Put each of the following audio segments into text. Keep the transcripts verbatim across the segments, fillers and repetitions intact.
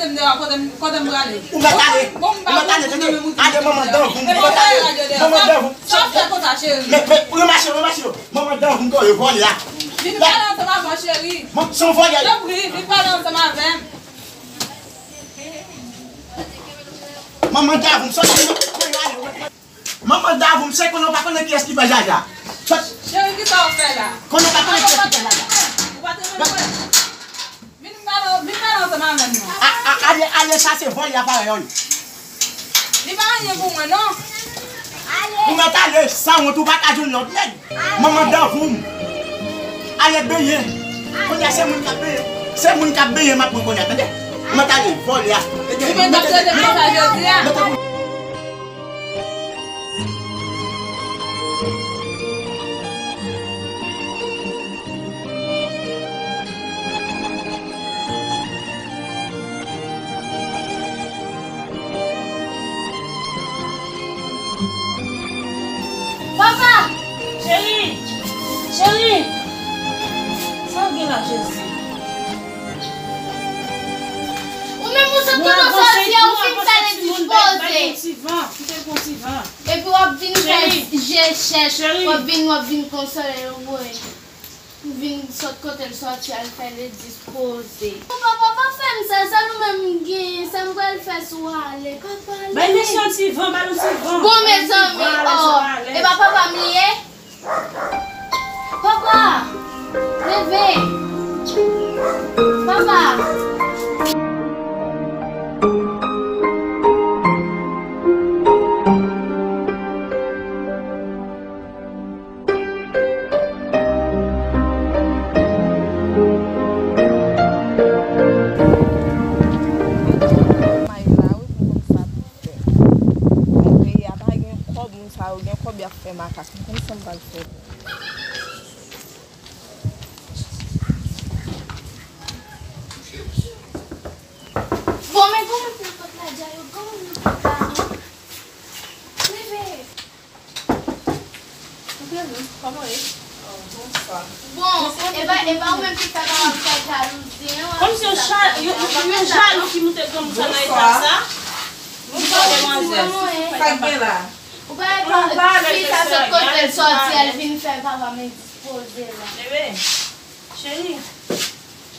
Kote m, kote m prale? Ou mèt ale. Ou mèt ale, tande. Ale, manman dan voum, ou mèt ale. Manman dan voum. Sa w ap fè konsa, cheri? Men, men, remache, remache yo. Manman dan voum, yo, vòlè a. Vin pale ansanm avè m, cheri. Man, se yon vòlè. Tanpri, vin pale ansanm avè m. Manman dan voum, sòti. Manman dan voum, se konnen w pa konnen kiyès ki fè jaja. Sòt. Cheri, kisa w fè la? Konnen w pa konnen kiyès ki fè jaja. Ou pa te konn fè. Vin pale, vin pale ansanm avè m non. A, a, ale, ale chase vòlè a parèy ou. Li pa anyen pou mwen non. Ou mèt ale, sanwont, ou pa ka jwenn lòt nèg. Manman dan voum. Ale benyen. Kounye a se moun k ap benyen. Se moun k ap benyen m ap pran kounye a, tande. Ou mèt ale, vòlè a. Li mèt ap trete m konsa jodi a. Papa! Cheri! Cheri! Sa w gen la, Jezi? Ou menm ou sot kote w soti a, ou fin fè l endispoze. Bay, bay yon ti van, kite l pran ti van. Epi w ap vin fè je chèch, w ap vin, w ap vin konsole l, woy. Ou vin sot kote l soti a, l fè l endispoze. Papa, pa fè m sa, sèl ou menm m genyen, sa m pral fè si w ale? Papa, ale. Bay mesye yon ti van, ba l yon ti van. Bon, mezanmi, oh, e pa papa m li ye? Papa! Leve! Papa! Sa yo gen kòb, moun sa yo gen kòb, y ap fè makak. M konn sa m pral fè. Bon, men kòman pou pòt la dja yo, kòman pou pòt la, an? Leve. Antre non, kòman w ye? Oh, bonswa. Bon, e pa, e pa ou menm ki fè papa m fè jalouzi, an? Kòmsi yon ja-, yon, yon, yon jalou ki moute granmoun sa nan eta sa. Bonswa, demwazèl. Sa k gen la? Ou pa wè fi sa sot kote l soti, al vin fè papa m endispoze la. Bebe, cheri.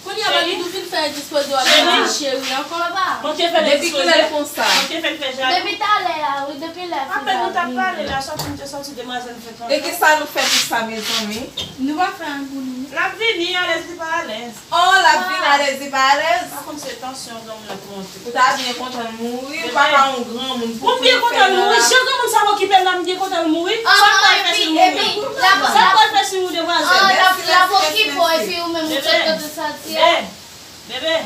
Kounye a, Baby tou fin fè endispoze, w ap vin di cheri ankò. Papa. Depi kilè l konsa? Depi talè a, wi, depi lè fi sa vini. Apèn nou t ap pale la, sòti m te sòti, demwazèl fè tande. E kisa nou fè pou sa, mezanmi? Nou pa fè anyen pou nou. L ap vini, alèz li pa alèz. Oh, l ap vin alèz, li pa alèz. Pa konn se tansyon granmoun nan ki monte. Ou ta byen kontan l mouri, ou pa ka yon granmoun pou. Ou byen kontan l mouri, jan granmoun sa okipe l la, m byen kontan l mouri. Sa m pral fè si l mouri? Sa m pral fè si nou demwazèl? L ap, l ap okipe w epi ou menm ou sot kote soti a. Bebe.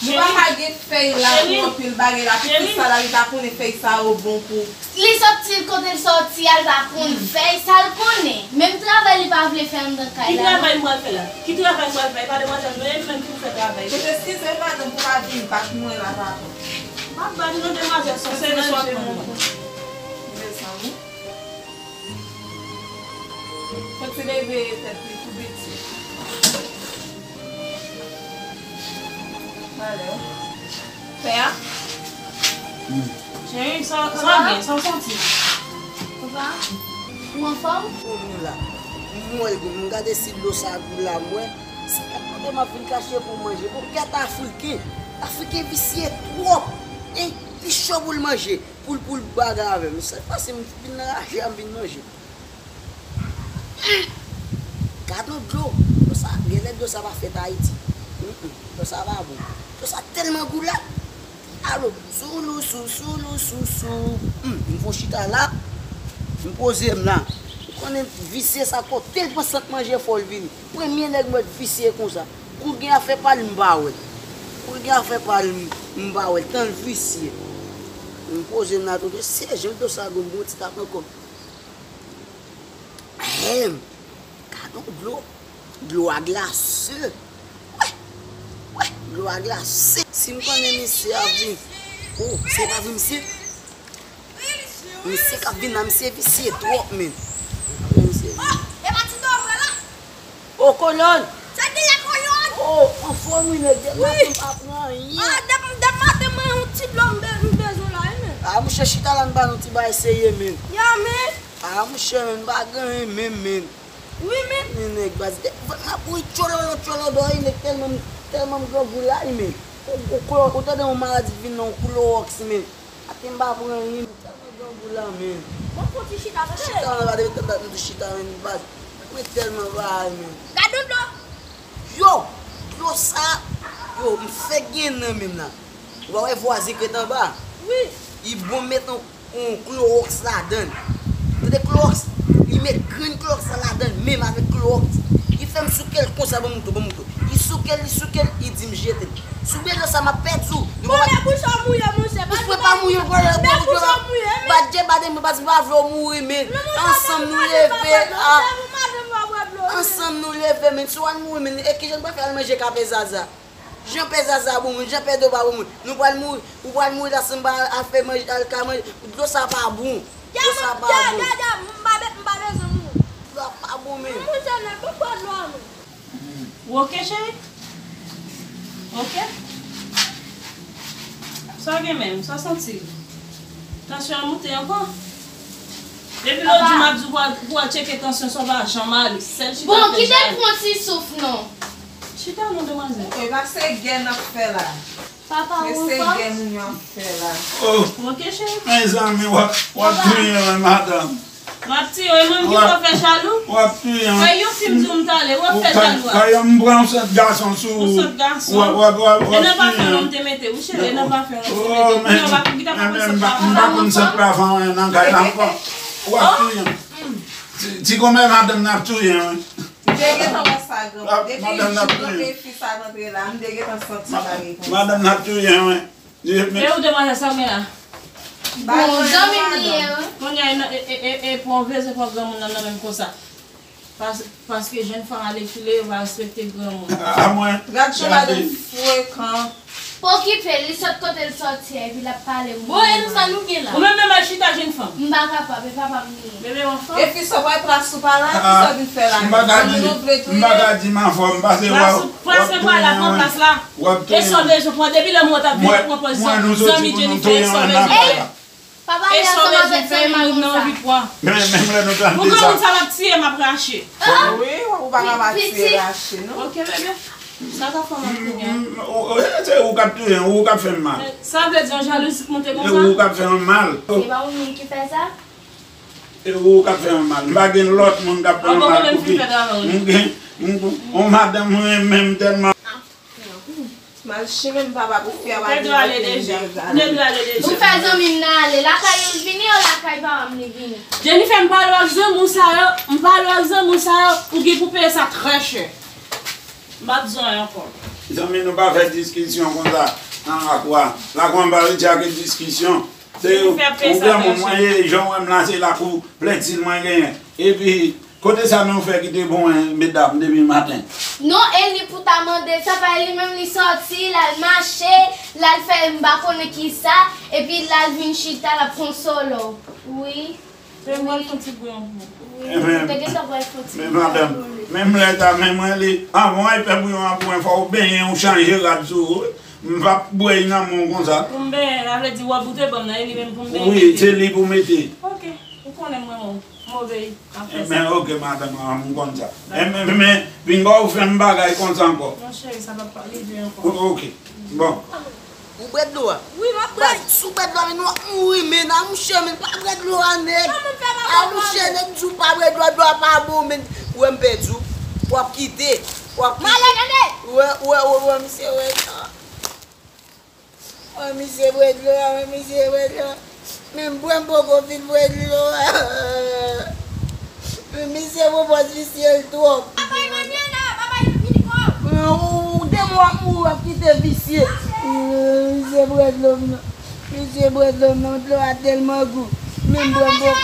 Nou pa ka gen fèy la pou anpil bagay la. Pitit sa la, li ta konnen fèy sa yo bon pou. Li soti kote l soti a, l pa konn fèy sa l konnen. Menm travay li pa vle fè anndan kay la. Ki travay m pral fè la? Ki travay m pral fè? E pa demwazèl mwen ye, li menm ki pou fè travay. Mwen eskize madanm pou pa vin bat mwen la papa. M ap bat non demwazèl, se manje mwen. Mezanmi. Fò ti bebe tèt li tou piti. Malè. Pè a? Cheri, sa, sa gen, sa w santi? Papa, ou anfòm? Ou la. M wè l gou, m gade si dlo sa gou la, m wè. Se pa kote m ap vin kache pou manje. Bon, gèt Afriken. Afriken visye twòp. E li cho pou l manje. Pou l, pou l bagay avè m. Se pa si m vin nan raje a, m vin manje. Gad yon dlo. Dlo sa, genlè dlo sa pa fèt Ayiti. Mm, mm. Dlo sa pa bon. Dlo sa tèlman gou la. Alo, soulou, sou, soulou, sou, sou. Mm, m fon chita la. M poze m la. Ou konnen visye sa kote l pran sant manje fò l vini. Premye nèg mwen visye konsa. Kou l gen afè pa l, m pa wè l. Kou l gen afè pa l, m, m pa wè l. Tan l visye. M poze m la tou. Se jan dlo sa gou, m gon ti tap ankò. Ahem! Gad yon dlo. Dlo a glase. Wè! Wè! Dlo a glase. Si m konnen misye ap vin. Oh, se pa vre misye? Misye k ap vin la, misye visye twòp, menn. Misye vin. Oh, e pa ti dòm la? Oh, kolòn! Sa gen la kolòn? Oh, anfòm wi, nèg, depi maten m pa pran anyen. Ah, depi, depi A mouche, chita la, n ba nou ti bagay serye, men. Ya, men. A mouche, men, n pa gen anyen menm, men. Wi, men. Men nèg baz, de, m ap ri tchololo, tchololo, e nèg tèlman, tèlman m grangou la, wi, men. Ou, ou, ou tande yon maladi vin nan yon klowòks, men. Ate m pa pran anyen, men. Tèlman grangou la, men. Bon, fò ti chita, tande. Chita, nan pa de, tande, nou tou chita, men, baz. Mwen tèlman bagay, men. Gade dlo. Yo, dlo sa, yo, m fèk gen nan men m la. Ou pa wè vwazen k ret anba? Wi. Li bon met yon, yon klowòks ladan l. Tande klowòks, li met grenn klowòks la ladan l, menm avèk klowòks. Li fè m souke l konsa, ban m mouto, ban m mouto. Li souke l, li souke l, li di m jete l. Si w bwè dlo sa, m ap pèdi w. Nou pa... Mwen, bouch ou mouye, monchè. Bouch mwen pa mouye, bwè dlo, bwè dlo. Bat je, bat je, m pa vle w mouri, men. Ansanm nou leve, a. Ansanm nou leve, men. Si w al mouri, men, e kijan n pral fè al manje ka pè zaza? Jan pè zaza bon moun, jan pè do pa bon moun. Nou pral mouri, ou pral mouri la sanba al fè manje, al ka manje. Dlo sa pa bon. Dlo sa pa bon. Dlo pa bon, men. Ou oke, cheri? Oke? Sa w gen menm? Sa w santi? Tansyon an moute ankò? Depi lòt jou m ap di w pou w al, pou w al tcheke tansyon sa, w pa janm ale. Sèl chita. Bon, kite l pran ti souf non. Chita non, demwazèl. E pa se gè n ap fè la. Papa, ou anfòm? Men se gè moun yo ap fè la. Ou oke, cheri? Mezanmi, w ap, w ap touye mwen, madanm. M ap tiye w, e mwen ki fè w fè jalou? W ap touye m. Fè yon fim di w m talè, w ap fè jalou a. Kay, kay, m pran yon sòt gason sou ou. Yon sòt gason. W ap, w ap, w ap, w ap touye m. E nan pafen w te mete, wi cheri, e nan pafen w te mete. Kounye a w pa konn sòt pafen w. M pa konn sòt pafen w nan kay la ankò. W ap touye m. Ti, ti konmè madanm nan ap touye m, wi. M te gentan wè sa, gran. Depi jou granpe fi sa rantre la, m te gentan santi bagay konsa. Madanm nan ap touye m, wi. E ou demwazèl, sa w gen la? Bon, zanmi m li ye, wi. Kounye a, e, e, e, e pou yon vezwen pran granmoun nan nan men m konsa. Pas-, paske jèn fanm ale file, yo pa respekte granmoun. A mwen. Gad jan madanm frekan. Pa okipe l, li sot kote l soti a, epi l ap pale moun. Bon, e nou sa nou gen la? Ou menm menm al chita, jèn fanm. M pa kapab, e papa m li ye. Bebe, yon fanm. E fi sa, w wè plas ou pa la, ki sa w vin fè la? M pa ka di, m pa ka di m anfòm, paske w ap, w ap touye mwen. Plas la, pran plas la. W ap touye mwen. E sa w bezwen pran, depi lè mwen t ap vin pran pozisyon zanmi Jennifer, e sa w bezwen fè? Papa, e sa w bezwen fè, mari m nan anvi pran. Men, menm lè nou tande sa. Pou granmoun sa l ap tiye, m ap rache. Wi, ou pa ka pa tiye, rache, non. Oke, bebe. Sa ka fè mal kounye a. Se ou k ap touye m, ou k ap fè m mal. Sa vle di yon jalouzi k moute konsa? Se ou k ap fè m mal. Se pa yon moun ki fè sa? Se ou k ap fè m mal. M pa gen lòt moun k ap fè m mal pou ki. M gen, m, yon madanm mwen renmen m tèlman. Mal chimè m papa pou fè a pa gen okenn dega. Ou fè zanmi m nan ale. Lakay ou l vini, o lakay papa m li vini. Jennifer, m pale w ak zanmi w sa yo, m pale w ak zanmi w sa yo, ou gen pou peye sa trè chè. M pa bezwen ankò. Zanmi, nou pa fè diskisyon konsa nan lakou a. Lakou a pa retire ak diskisyon. Se yon granmoun mwen ye, jan w wè m la, se lakou plètil mwen genyen. Epi, kote sa nou fè ki te bon, en, medam, depi maten? Non, e li pou ta mande sa, pa li menm li sòti, l al mache, l al fè m pa konnen ki sa, epi l al vin chita, l ap konsole w. Wi. Te pral fè ti bouyon pou ou. Wi, te gentan pral fè ti bouyon pou li. Men madanm, menm lè ta men mwen li, anvan w pè bouyon an pou mwen, fò w benyen, w chanje rad sou ou. M p ap bwè nan men w konsa. Pou m benyen, sa vle di wòb ou te ban m nan, e li menm pou m benyen mete. Wi, se li pou mete. Oke, ou konnen mwen, move afè sa. Enben, oke, madanm, an, m konn sa. Enben, men, vin ba w fè m bagay konsa ankò. Non, cheri, sa p ap rive ankò. O-, oke, bon. Ou bwè dlo a? Wi, m ap bwè. Baz, si w bwè dlo a, men w ap mouri, men, a mouche, men, pa bwè dlo a, nèg. Kòman m fè pa bwè dlo a, men? A mouche, nèg di w pa bwè dlo a, dlo a pa bon, men. Ou wè m pèdi w. W ap kite. W ap kite. M ale, tande. Ou wè, ou wè, ou wè, ou wè, misye, wè. Wè misye bwè dlo a, wè misye bwè dlo a. Men m bwè, m poko fin bwè dlo a. Men misye pwopòz visye l twòp. Papa Emmanuel la, papa Emmanuel. Ou, ou, de mwa mouri, w ap kite visye. Misye bwè dlo m nan. Misye bwè dlo m nan, dlo a tèlman gou. Men m bwè, m poko.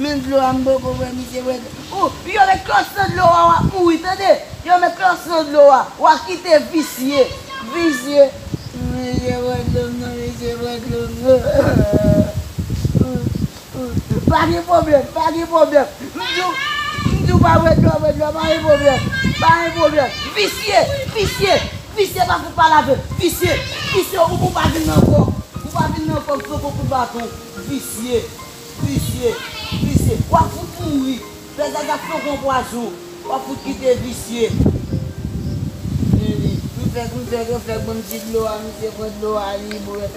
Men dlo a m poko bwè, misye bwè dlo. Ou, yo met klòch nan dlo a, w ap mouri, tande. Yo met klòch nan dlo a, w a kite visye. Visye. Misye bwè dlo m nan, misye bwè dlo m nan. Pa gen pwoblèm, pa gen pwoblèm. M di w, m di w pa bwè dlo, bwè dlo, pa gen pwoblèm. Pa gen pwoblèm. Visye, visye, visye, pa fout pale avè m. Visye, visye, ou pou pa vin nan kò. Pa vin nan kòb flanke w kout baton. Visye. Visye. Visye. W ap fout mouri. Fè zaza flanke w pwazon. W ap fout kite visye. M fèk, m fèk, m fèk ban m ti dlo a, misye pran dlo a, li bwè.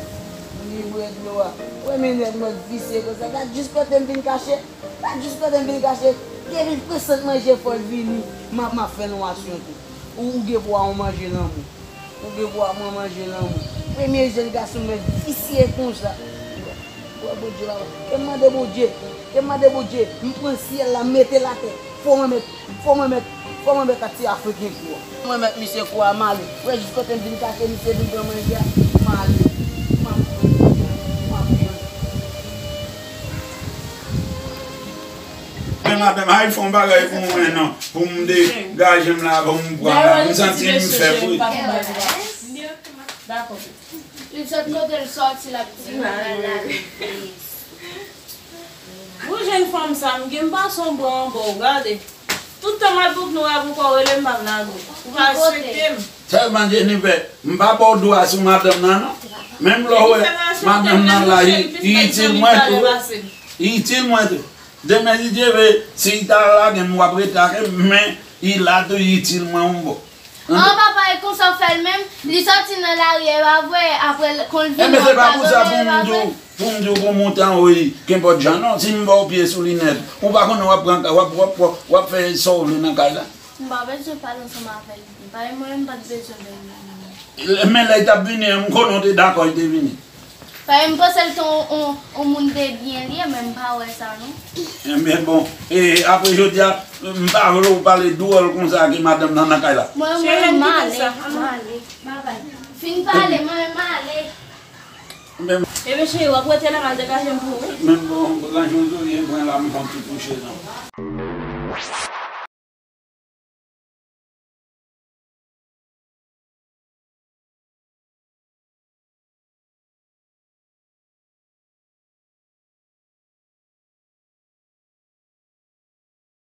Li bwè dlo a. Premye nèg mwen visye konsa. Gad jis kote m vin kache. Gad jis kote m vin kache. Depi m pran sant manje fò l vini. M ap, m ap fè l yon asyon tou. Ou, ou gen pou a yon manje lanmou. Ou gen pou a mwen manje lanmou. Premye jèn gason mwen visye konsa. Wè Bondye papa. Ke m mande Bondye. Ke m mande Bondye. M pran syèl la, m mete l atè. Fò mwen mèt, fò mwen mèt, fò mwen mèt a ti Afriken kou a. Fò mwen mèt misye kou a, m ale. Wè jis kote m vin kache misye vin pran manje a. M ale. M ap pran. M ap pran. Men madanm, ay fè yon bagay pou mwen non. Pou m degaje m la, pou m pran la. M santi m fèb wi. Dakò. Li sot kote l sòti, l ap di mwen al lave pye. Ou jèn fanm sa, m gen m pa sonbre anba w, gade. Tout tan m al pou nou ap ankò rele m pa vle ale. Ou pa respekte m. Sèlman Jennifer, m pa ba w dwa sou madanm nan non. Menm lè w wè madanm nan la, li itil mwen tou. Li itil mwen tou. Demen si Dye vle, si li ta lage m, w ap rete ak m, men li la tou, li itil mwen yon bò. An papa, e konsa w fè l menm? Li sòti nan lari, e pa vre? Apre, kon l vini, w ap padone, e pa vre? Pou m di w pou monte anwo, kenpòt jan non, si m ba w pye sou li nèt, ou pa konnen w ap pran, w ap, w ap, w ap, w ap fè sa w vle nan kay la. M pa bezwen pale ansanm avè l. Paske mwen menm m pa t bezwen bèl moun. Men lè l t ap vini an, m konnen w te dakò l te vini. Paske m panse l te yon, yon, yon moun de byen li ye, men m pa wè sa non. Ebyen bon, e apre jodi a, m pa vle w pale dwòl konsa ak madanm nan nan kay la. Mwen menm m ale, m ale. Babay. Fin pale, mwen menm m ale. Ebyen cheri, w ap rete la, m al degaje m pou ou wi. Men bon, ranje w dou, e pran la, m pran ti kouche non.